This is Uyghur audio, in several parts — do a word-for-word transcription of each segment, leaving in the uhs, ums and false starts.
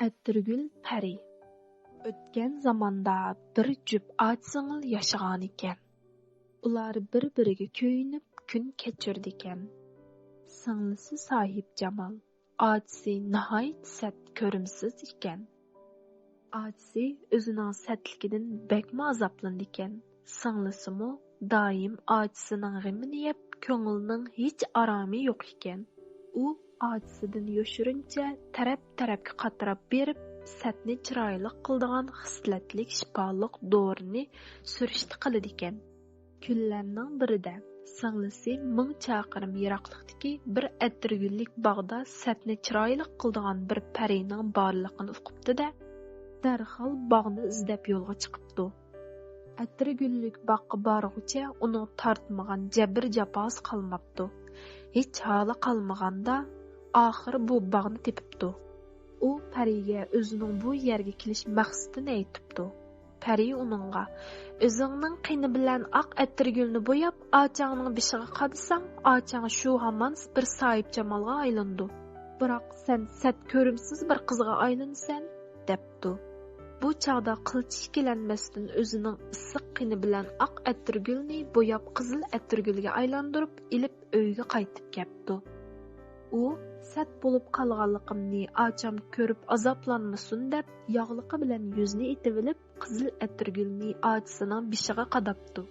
ئەتىرگۈل پەرى. ئۆتكەن زاماندا بىر جۈپ ئاچا-سىڭىل ياشىغانىكەن. ئۇلار بىر-بىرىگە كۆيۈنۈپ كۈن كەچۈرىدىكەن. سىڭلىسى ساھىبجامال، ئاچىسى ناھايىتى سەت، كۆرۈمسىز ئىكەن. ئاچىسى ئۆزىنىڭ سەتلىكىدىن بەكمۇ ئازابلىنىدىكەن. سىڭلىسىمۇ دائىم ئاچىسىنىڭ غېمىنى يەپ، كۆڭلىنىڭ ھېچ ئارامى يوق ئىكەن. ئۇ ئاچىسىدىن يوشۇرۇنچە تەرەپ-تەرەپكە قاتراپ بېرىپ، سەتنى چىرايلىق قىلىدىغان خىسلەتلىك شىپالىق دورىنى سۈرۈشتە قىلىدىكەن. كۈنلەرنىڭ بىرىدە سىڭلىسى مىڭ چاقىرىم يىراقلىقتىكى بىر ئەتىرگۈللۈك باغدا سەتنى چىرايلىق قىلىدىغان بىر پەرىنىڭ بارلىقىنى ئۇقۇپتۇ-دە، دەرھال باغنى ئىزدەپ يولغا چىقىپتۇ. ئەتىرگۈللۈك باغقا بارغۇچە ئۇنىڭ تارتمىغان جەبىر-جاپاسى قالماپتۇ. ھېچ ھالى قالمىغاندا، ئاخىرى بۇ باغنى تېپىپتۇ. ئۇ پەرىگە ئۆزىنىڭ بۇ يەرگە كېلىش مەقسىتىنى ئېيتىپتۇ. پەرى ئۇنىڭغا، «ئۆزۈڭنىڭ قېنى بىلەن ئاق ئەتىرگۈلنى بوياپ، ئاچاڭنىڭ بېشىغا قادىساڭ، ئاچاڭ شۇ ھامان بىر ساھىبجامالغا ئايلىنىدۇ. بىراق سەن سەت، كۆرۈمسىز بىر قىزغا ئايلىنىسەن» دەپتۇ. بۇ چاغدا قىلچە ئىككىلەنمەستىن ئۆزىنىڭ ئىسسىق قېنى بىلەن ئاق ئەتىرگۈلنى بوياپ، قىزىل ئەتىرگۈلگە ئايلاندۇرۇپ ئېلىپ، ئۆيىگە قايتىپ كەپتۇ. ئۇ، «سەت بولۇپ قالغانلىقىمنى ئاچام كۆرۈپ ئازابلانمىسۇن» دەپ، ياغلىقى بىلەن يۈزىنى ئېتىۋېلىپ، قىزىل ئەتىرگۈلنى ئاچىسىنىڭ بېشىغا قاداپتۇ.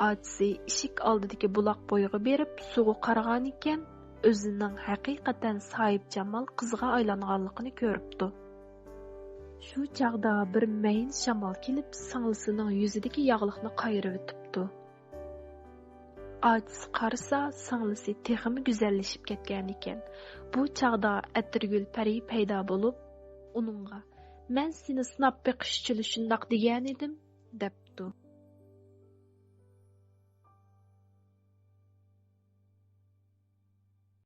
ئاچىسى ئىشىك ئالدىدىكى بۇلاق بويىغا بېرىپ سۇغا قارىغانىكەن، ئۆزىنىڭ ھەقىقەتەن ساھىبجامال قىزغا ئايلانغانلىقىنى كۆرۈپتۇ. شۇ چاغدا بىر مەيىن شامال كېلىپ، سىڭلىسىنىڭ يۈزىدىكى ياغلىقنى قايرىۋېتىپتۇ. ئاچىسى قارىسا، سىڭلىسى تېخىمۇ گۈزەللىشىپ كەتكەنىكەن. بۇ چاغدا ئەتىرگۈل پەرى پەيدا بولۇپ، ئۇنىڭغا، «مەن سېنى سىناپ بېقىش ئۈچۈن شۇنداق دېگەنىدىم» دەپ